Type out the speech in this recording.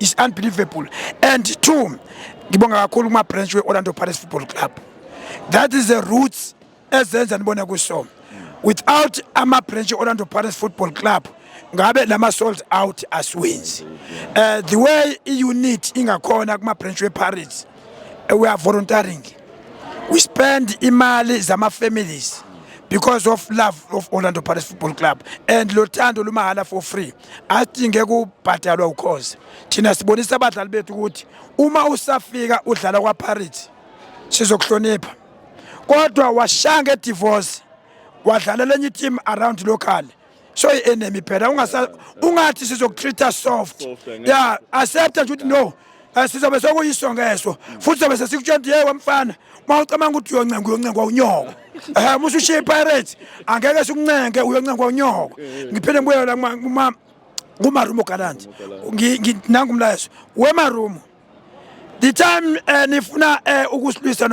Is unbelievable. And two, ngibonga kakhulu kuma branch we-Orlando Pirates Football Club. That is the roots ezenza nibone kuso. Without ama-branch e-Orlando Pirates Football Club, ngabe lama sold out aswenzi. The way i-unit ingakhona kuma-branch we-Pirates, we are volunteering. We spend imali zama-families because of love of Orlando Pirates Football Club, and lo thando lumahala, for free, asidinge kubhadalwa ukhoze. Thina sibonisa abadlali bethu ukuthi uma usafika udlala kwa-Pirates, sizokuhlonipha, kodwa washaya ngedivorce, wadlala lenye team around local, so i-enemy phela ungasa ungathi sizokutreat soft. Soft, angeke. Yeah, accept nje ukuthi no, sizobe sokuyisongeso futhi sobe sesikutshela ukuthi, "Yewe mfana, uma ucabanga ukuthi uyoncenga, uyoncengwa unyoko." Musushiya iPirates, angeke sikuncenge, uyoncengwa unyoko. Ngiphinde ngibuyela kuMarumo Gallants. Nangu umlayezo weMarumo, the time nifuna ukusilwisa.